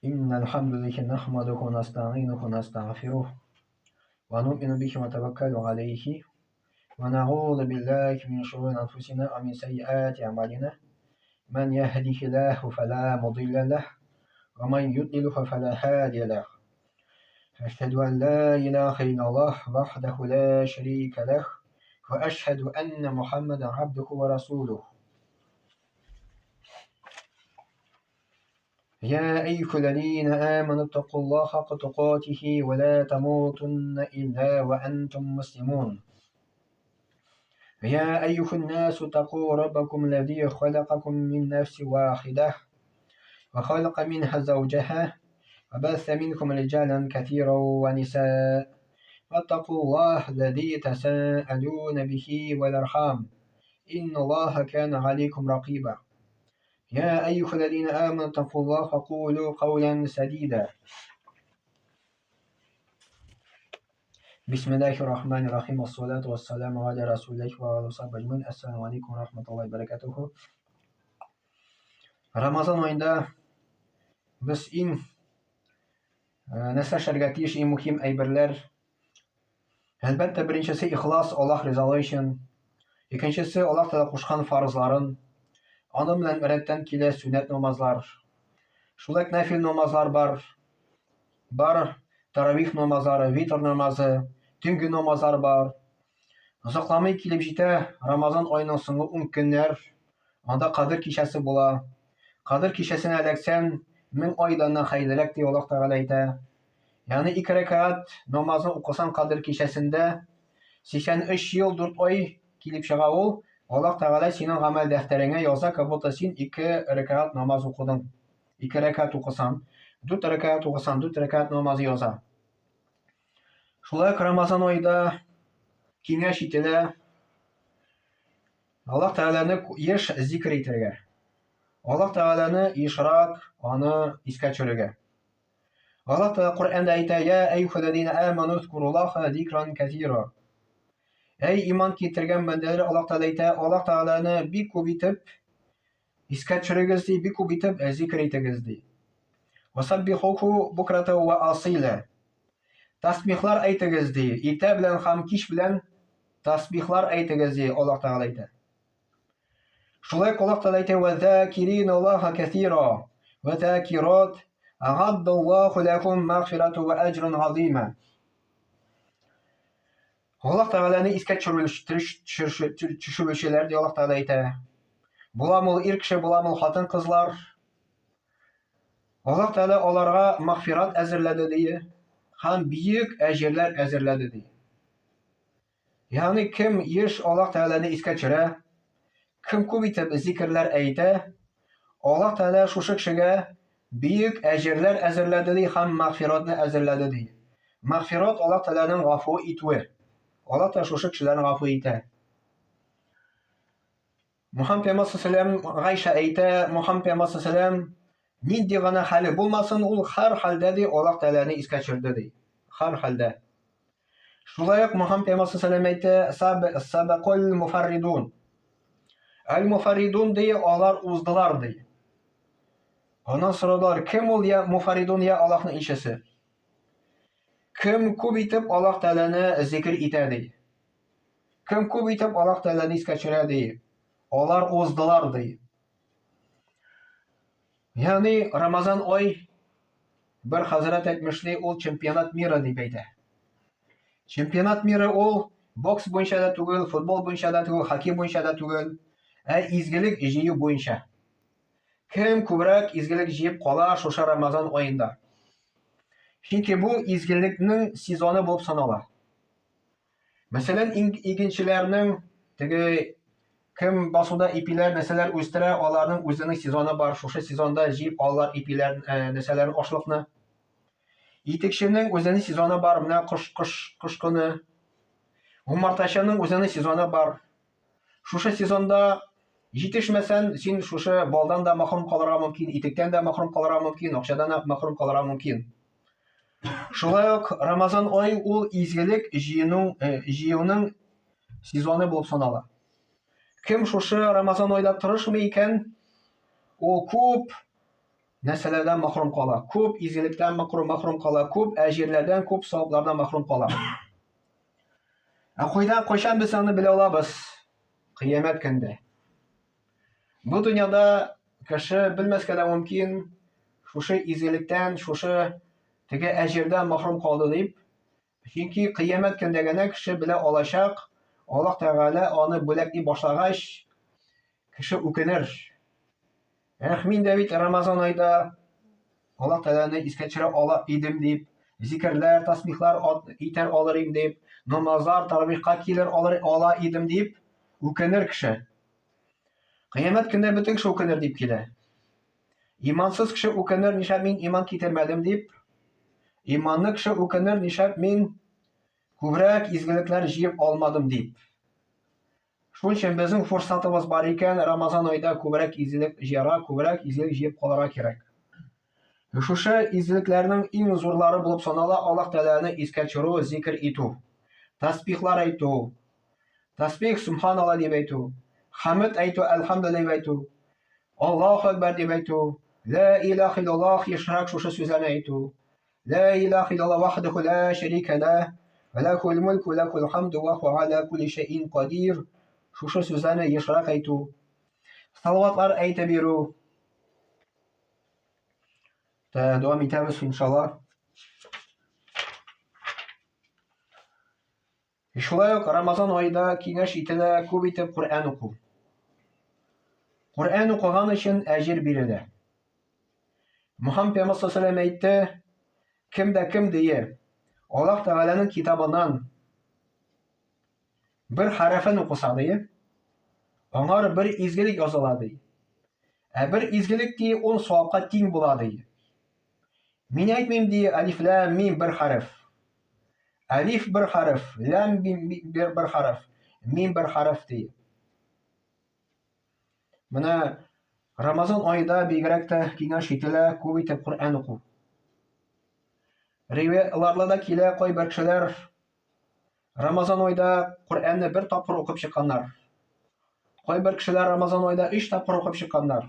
إن الحمد لله نحمده ونستعينه ونستغفره ونؤمن به ونتوكل عليه ونعوذ بالله من شرور أنفسنا ومن سيئات أعمالنا من يهده الله فلا مضل له ومن يضلله فلا هادي له أشهد أن لا إله إلا الله وحده لا شريك له وأشهد أن محمدا عبده ورسوله يا أيها الذين آمنوا اتقوا الله حق تقاته ولا تموتن إلا وأنتم مسلمون يا أيها الناس اتقوا ربكم الذي خلقكم من نفس واحدة وخلق منها زوجها وبث منكم رجالا كثيرا ونساء واتقوا الله الذي تساءلون به والأرحام إن الله كان عليكم رقيبا يا أيها الذين آمنوا اتقوا الله وقولوا قولا سديدا بسم الله الرحمن الرحيم والصلاة والسلام على رسول الله وعلى صحبه أجمعين السلام عليكم ورحمة الله وبركاته Рамазан аенда без иң нәрсә эшләргә тиеш, иң мөһим әйберләр. Әлбәттә, беренчесе ихлас, Аллаһ ризалыгы өчен. Икенчесе Аллаһ Тәгалә кушкан фарызларын. Аның белән рәттән килә сөннәт намазлар. Шулай ук нәфил намазлар бар. Бар таравих намазлары, витр намазы, төнге намазлар бар. Озакламый килеп җитә Рамазан аеның соңгы 10 көннәр. Анда Кадер кичәсе була. Кадер кичәсенә эләксәң, мең айдан да хәерлерәк дип Аллаһ Тәгалә әйтә. Ягъни ике рәкәгать намазны укысаң Кадер кичәсендә 83 ел 4 ай килеп чыга ул. Аллаһ Тәгалә синең гамәл дәфтәреңә яза, как будто син ике рәкәгать намаз укыдың. Ике рәкәгать укысаң, дүрт рәкәгать укысаң, дүрт рәкәгать намазы яза. Шулай ук Рамазан аенда киңәш ителә Аллаһ Тәгаләне еш зикр итәргә. Аллаһ Тәгаләне ешрак аны искә төшерергә. Аллаһ Тәгалә Коръәндә әйтә: "Я әйюхәлләзина аману зкуруллаһа зикран кәсира". Әй иман китергән бәндәләр, Аллаһ Тәгалә әйтә, Аллаһ Тәгаләне бик күп итеп искә төшерегез ди, бик күп итеп зикр итегез ди. Васаббихуху букрата ва асила. Тасбихлар әйтегез ди, иртә белән һәм кич белән Тасбихлар әйтегез, ди Аллаһ Тәгалә әйтә. Шулай ук Аллаһ Тәгалә әйтә, "Ва закирин Аллаһа кәсира ва закират агаддаллаху ләкум мәгъфирату ва аҗрун азима." Аллаһ Тәгаләне искә төшерүчеләр, ди Аллаһ Тәгалә әйтә. Буламы ул ир кеше, буламы ул хатын-кызлар? Аллаһ Тәгалә аларга мәгъфират әзерләде, ди, һәм бөек әҗерләр әзерләде, ди. Ягъни кем еш Аллаһ Тәгаләне искә төшерә, кем күп итеп зикерләр әйтә, Аллаһ Тәгалә шушы кешегә бөек әҗерләр әзерләде ди һәм мәгъфиратны әзерләде ди. Мәгъфират Аллаһ Тәгаләнең гафу итүе. Аллаһ Тәгалә шушы кешеләрне гафу итә. Мухаммад пәйгамбәр саллаллаху Гайша әйтә, Мухаммад пәйгамбәр саллаллаху нинди гына хәле булмасын, ул һәр хәлдә ди Аллаһ Тәгаләне искә төшерде ди. Һәр хәлдә. Шулай ук Мухаммад пәйгамбәр саллаллаху әйтә, сабакул муфарридун. Әл муфарридун ди, алар уздылар ди. Аннан сорадылар, кем ул я муфарридун я Аллаһның илчесе? Кем күп итеп Аллаһ Тәгаләне зикр итә ди. Кем күп итеп Аллаһ Тәгаләне искә төшерә ди. Алар уздылар ди. Ягъни Рамазан ай бер хәзрәт әйтмешли, ул чемпионат мира дип әйтә. Чемпионат мира ул бокс буенча да түгел, футбол буенча да түгел, хоккей буенча да түгел, ә изгелек җыю буенча. Кем күбрәк изгелек җыеп кала шушы Рамазан аенда? Чөнки бу изгелекнең сезоны булып санала. Мәсәлән, игенчеләрнең теге кем басуда ипиләр, нәрсәләр үстерә, аларның үзенең сезоны бар. Шушы сезонда җыеп алалар ипиләр, э, нәрсәләрен, ашлыкны. Итекченең үзенең сезоны бар, менә кош, кош, кыш көне. Умартачының үзенең сезоны бар. Шушы сезонда җитешмәсән, син шушы балдан да мәхрүм калырга мөмкин, итектән дә мәхрүм калырга мөмкин, акчадан да мәхрүм калырга мөмкин. Шулай ук Рамазан ай ул изгелек җыену, э, җыюның сезоны булып санала. Кем шушы Рамазан айда тырышмый икән, ул күп нәрсәләрдән мәхрүм кала, күп изгелектән мәхрүм, мәхрүм кала, күп әҗирләрдән, күп саваплардан мәхрүм кала. Ә кайда, кайчан без аны белә алабыз? Кыямәт көндә. Бу дөньяда кеше белмәскә дә мөмкин, шушы изгелектән, шушы теге әҗирдән мәхрүм калды дип, чөнки кыямәт көндә генә кеше белә алачак, Аллаһ Тәгалә аны бүләкли башлагач, кеше үкенер. Эх, мин дә бит Рамазан айда Аллаһ Тәгаләне искә төшерә ала идем дип, зикерләр, тасбихлар итәр алыр идем дип, намазлар, таравихка килер алыр ала идем дип үкенер кеше. Кыямәт көндә бөтен кеше үкенер дип килә. Имансыз кеше үкенер, нишләп мин иман китермәдем дип. Иманлы кеше үкенер, нишләп мин күбрәк изгелекләр җыеп алмадым дип. Шуның өчен безнең форсатыбыз бар икән, Рамазан айда күбрәк изгелек җыярга, күбрәк изгелек җыеп калырга кирәк. Шушы изгелекләрнең иң зурлары булып санала Аллаһ Тәгаләне искә төшерү, зикр итү, тасбихлар әйтү, тасбих субханалла дип әйтү, хәмд әйтү, әлхәмдүлилләһ дип әйтү, Аллаһу әкбәр дип әйтү, лә илаһ иллаллаһ ешрак шушы сүзләрне әйтү, Ла илаһ иллаллаһ вахдаху ла шәрикә ләһ, вә ләһул мөлку вә ләһул хамду вә һуә галә кулли шәйин кадир. Шушы сүзләрне ешрак әйтү. Салаватлар әйтеп йөрү. Дәвам итәбез, иншалла. Шулай ук Рамазан аенда киңәш ителә күп итеп Коръән уку. Коръән укыган өчен әҗер бирелә. Мөхәммәд пәйгамбәр саллаллаху әйтте, кем дә кем дие, Аллаһ Тәгаләнең китабыннан бер хәрефен укыса дие, аңар бер изгелек языла ди. Ә бер изгелек ди ун савапка тиң була ди. Мин әйтмим ди, алиф ләм мим бер хәреф. Әлиф бер хәреф, ләм бер, бер хәреф, мим бер хәреф ди. Менә Рамазан аенда бигрәк тә киңәш ителә күп итеп Коръән уку. Риваятларда да килә кайбер кешеләр Рамазан айда Коръәнне бер тапкыр укып чыкканнар. Кайбер кешеләр Рамазан айда өч тапкыр укып чыкканнар.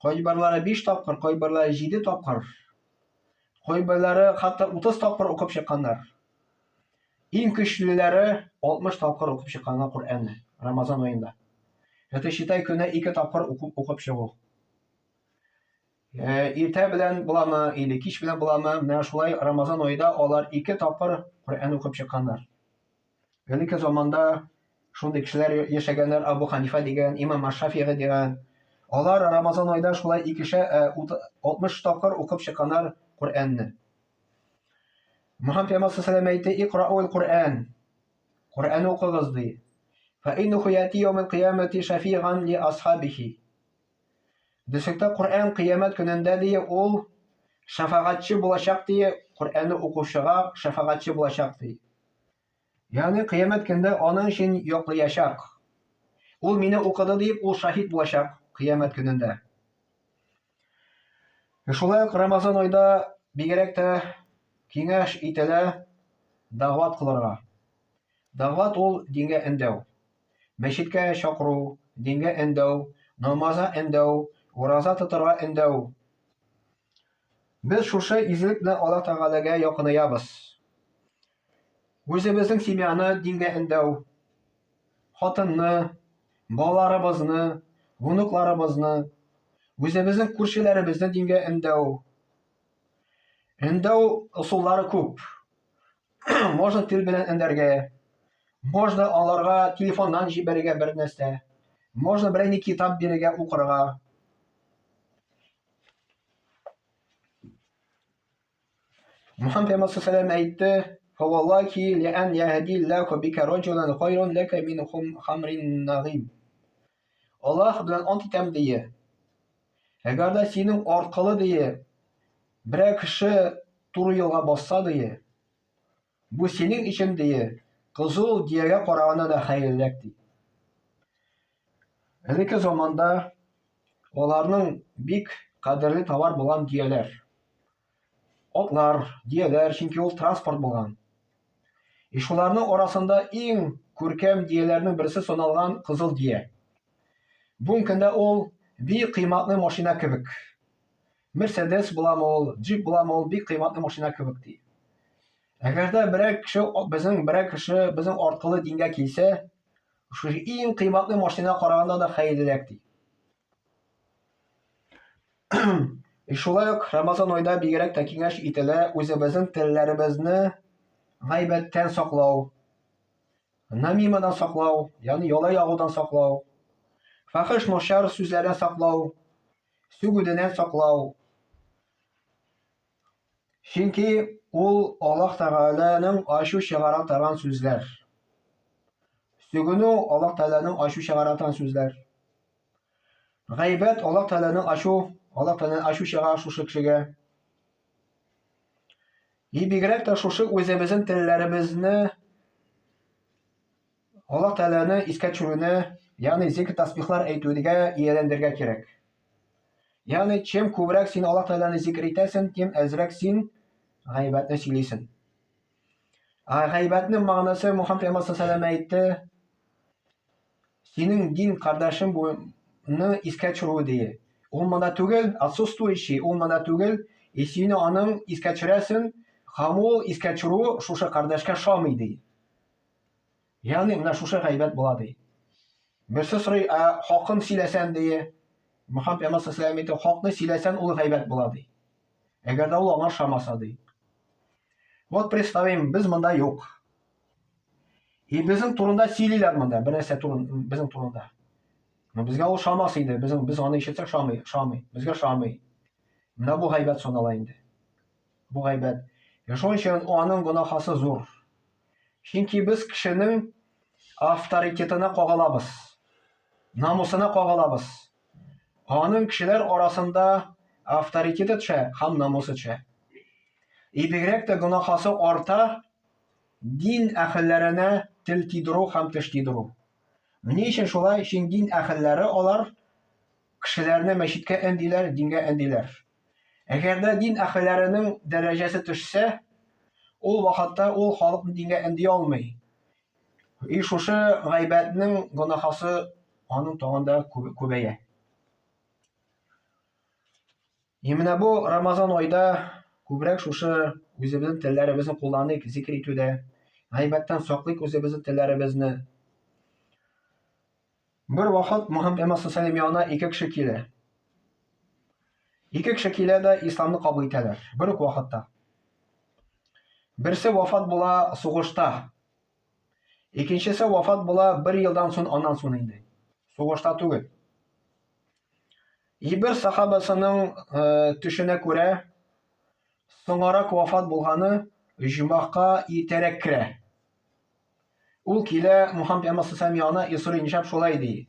Кайберләре биш тапкыр, кайберләре җиде тапкыр. Кайберләре хәтта 30 тапкыр укып чыкканнар. Иң көчлеләре 60 тапкыр укып чыкканнар Коръәнне Рамазан аенда. Это считай көнә ике тапкыр укып, укып чыгу. Э, иртә белән буламы или кич белән буламы, менә шулай Рамазан аенда алар ике тапкыр Коръән укып чыкканнар. Элекке заманда шундый кешеләр яшәгәннәр, Абу Ханифа дигән, Имам Аш-Шафигый дигән. Алар Рамазан айда шулай икешә 60 тапкыр укып чыкканнар Коръәнне. Мөхәммәд пәйгамбәр саллаллаху әйтте, "Икраул Коръән." Коръән укыгыз ди. Фа иннаху яти яумил кыямати шафиган ли асхабихи. Дөслектә Коръән кыямәт көнендә ди, ул шәфәгатьче булачак ди, Коръәнне укучыга шәфәгатьче булачак ди. Ягъни кыямәт көндә аның өчен яклаячак. Ул мине укыды дип, ул шаһит булачак кыямәт көнендә. Шулай ук Рамазан айда бигрәк тә киңәш ителә дәгъват кылырга. Дәгъват ул дингә өндәү. Мәчеткә чакыру, дингә өндәү, намазга өндәү, ураза тотарга өндәү. Без шушы изгелек белән Аллаһ Тәгаләгә якынаябыз. Үзебезнең семьяны дингә өндәү, хатынны, балаларыбызны, внукларыбызны, үзебезнең күршеләребезне дингә өндәү. Өндәү ысуллары күп. Можно тел белән өндәргә, можно аларга телефоннан җибәрергә бер нәрсә, можно берәр китап бирергә укырга. Мөхәммәд пәйгамбәр саллаллаху әйтте, "Фаваллахи лиан яһдиллаху бика раджулан хайрун лака мин хамрин нагим." Аллаһ белән ант итәм дие. Әгәр дә синең аркылы дие, берәр кеше туры юлга басса дие, бу синең өчен дие, кызыл диягә караганда да хәерлерәк ди. Элекке заманда аларның бик кадерле товар булган дияләр. Атлар, дияләр, чөнки ул транспорт булган. И шуларның арасында иң күркәм дияләрнең берсе саналган кызыл дия. Бүгенге көндә ул бик кыйммәтле машина кебек. Мерседес буламы ул, джип буламы ул, бик кыйммәтле машина кебек ди. Әгәр дә берәр кеше безнең берәр кеше безнең аркылы дингә килсә, шушы иң кыйммәтле машина караганда да хәерлерәк ди. И шулай ук Рамазан айда бигрәк тә киңәш ителә үзебезнең телләребезне гайбәттән саклау, намимадан саклау, ягъни яла ягудан саклау, фахиш начар сүзләрдән саклау, сүгүдән саклау. Чөнки ул Аллаһ Тәгаләнең ачу чыгара торган сүзләр. Сүгенү Аллаһ Тәгаләнең ачу чыгара торган сүзләр. Гайбәт Аллаһ Тәгаләнең ачу, Аллаһ Тәгаләнең ачу чыга шушы кешегә. И бигрәк тә шушы үзебезнең телләребезне Аллаһ Тәгаләне искә төшерүне, ягъни зикр тасбихлар әйтүгә ияләндерергә кирәк. Ягъни, чем күбрәк син Аллаһ Тәгаләне зикр итәсең, тем әзрәк син гайбәтне сөйлисең. Ә гайбәтнең мәгънәсе Мухаммад пәйгамбәр саллаллаху әйтте, синең дин кардәшең буны искә төшерү ди. Ул монда түгел, отсутствующий, ул монда түгел, и син аның искә төшерәсең, һәм ул искә төшерү шушы кардәшкә шамый ди. Ягъни менә шушы гайбәт була ди. Берсе сорый, ә хакын сөйләсән ди. Мөхәммәд пәйгамбәр саллаллаху алейһи хакны сөйләсән ул гайбәт була ди. Әгәр дә ул аңа ошамаса ди. Вот представим, без монда юк. И безнең турында сөйлиләр монда, бер нәрсә турын, безнең турында. Но безгә ул ошамас иде, безнең без аны ишетсәк ошамый, ошамый, безгә ошамый. Менә бу гайбәт санала инде. Бу гайбәт. Шуның өчен аның гөнаһасы зур. Чөнки без кешенең авторитетына кагылабыз, намусына кагылабыз. Аның кешеләр арасында авторитеты төшә һәм намусы төшә. И бигрәк тә гөнаһасы арта дин әһелләренә тел тидерү һәм теш тидерү. Ни өчен шулай? Чөнки дин әһелләре алар кешеләрне мәчеткә өндиләр, дингә өндиләр. Әгәр дә дин әһелләренең дәрәҗәсе төшсә, ул вакытта ул халыкны дингә өнди алмый. И шушы гайбәтнең гөнаһасы аның тагын да күбәя. И менә бу Рамазан айда күбрәк шушы үзебезнең телләребезне кулланыйк зикр итүдә, гайбәттән саклыйк үзебезнең телләребезне. Бер вакыт Мөхәммәд пәйгамбәр саллаллаху янына ике кеше килә. Ике кеше килә дә исламны кабул итәләр. Бер үк вакытта. Берсе вафат була сугышта. Икенчесе вафат була бер елдан соң аннан соң инде. Сугышта түгел. И бер сахабасының э, төшенә күрә соңарак вафат булганы җомахка иртәрәк керә. Ул килә Мухаммад пәйгамбәр саллаллаху янына и сорый, нишләп шулай ди.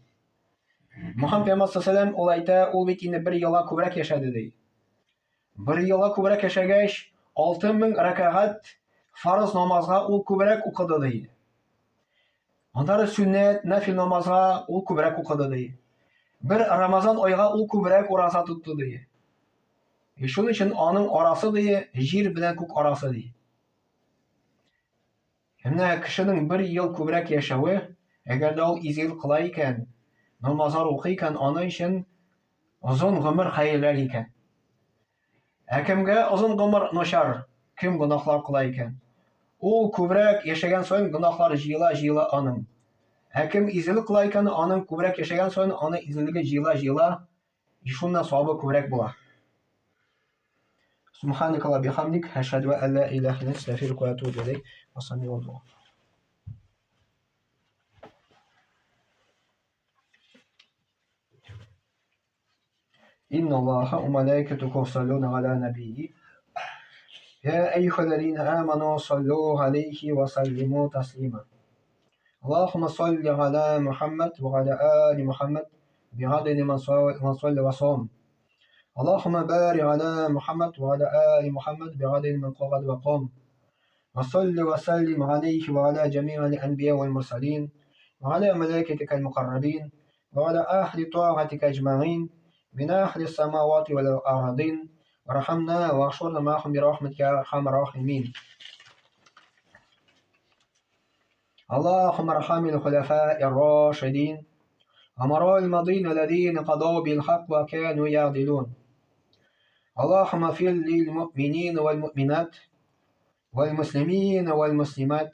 Мухаммад пәйгамбәр саллаллаху ул әйтә, ул бит инде бер елга күбрәк яшәде ди. Бер елга күбрәк яшәгәч, 6000 рәкәгать фарыз намазга ул күбрәк укыды ди. Аннары сөннәт, нәфил намазга ул күбрәк укыды ди. Бер Рамазан айга ул күбрәк ураза тотты ди. И шуның өчен аның арасы ди, җир белән күк арасы ди. Менә кешенең бер ел күбрәк яшәве, әгәр дә ул изгелек кыла икән, намазлар укый икән, аның өчен озын гомер хәерлерәк икән. Ә кемгә озын гомер начар, кем гөнаһлар кыла икән? Ул күбрәк яшәгән саен гөнаһлар җыела, җыела аның. Ә кем изгелек кыла икән, аның күбрәк яшәгән саен аның изгелеге җыела, җыела, и шуннан савабы күбрәк була. Субханaka ва бихамдик, ашһаду ан ла илаһа илля анта, астагфирука ва атубу илейк. Ва саллаллаху. إن الله وملائكته يصلون على نبيه يا أيها الذين آمنوا صلوا عليه وسلموا تسليما اللهم صل على محمد وعلى آل محمد بعدد من صلى وصام اللهم بارك على محمد وعلى آل محمد بعدد من قعد وقام وصل وسلم عليه وعلى جميع الأنبياء والمرسلين وعلى ملائكتك المقربين وعلى أهل طاعتك أجمعين من أهل السماوات والأرضين وارحمنا واحشرنا معهم برحمتك يا أرحم الراحمين اللهم ارحم الخلفاء الراشدين أمراء الماضين الذين قضوا بالحق وكانوا يعدلون. Аллаһумма фил лил муъминин вәл муъминат вәл муслимин вәл муслимат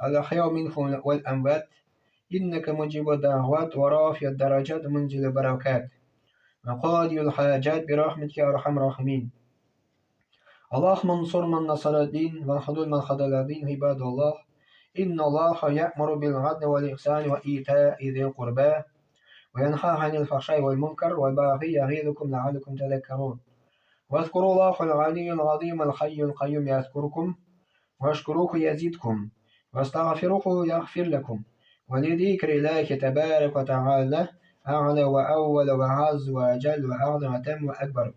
аль-ахьяу минхум вәл амват иннәкә муҗибу дәгъват ва рафи'уд дараҗат мунзилу баракат ва кадиюл хаҗат бирахматика я архам рахимин. Аллаһумма нсур ман насара дин ва худул ман хадала дин гыйбадаллаһ. Инналлаһа я'муру бил гадли вал ихсани ва итаи зил курба ва янха ганил фахшаи вал мункар вал багъи ягъизукум лааллакум тазаккарун. Вазкуруллахал галийял газимал хайял кайюм язкуркум вашкуруху язидкум вастагъфируху ягъфир лакум. Ва лизикриллахи табарака ва тааля а'ла ва аввала ва а'азз ва аджалл ва агъна ва атам ва акбар.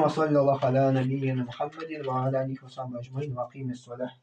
Ва саллаллаху аля набийина Мухаммадин ва аля алихи ва сахбихи аджмаин ва акимис салах.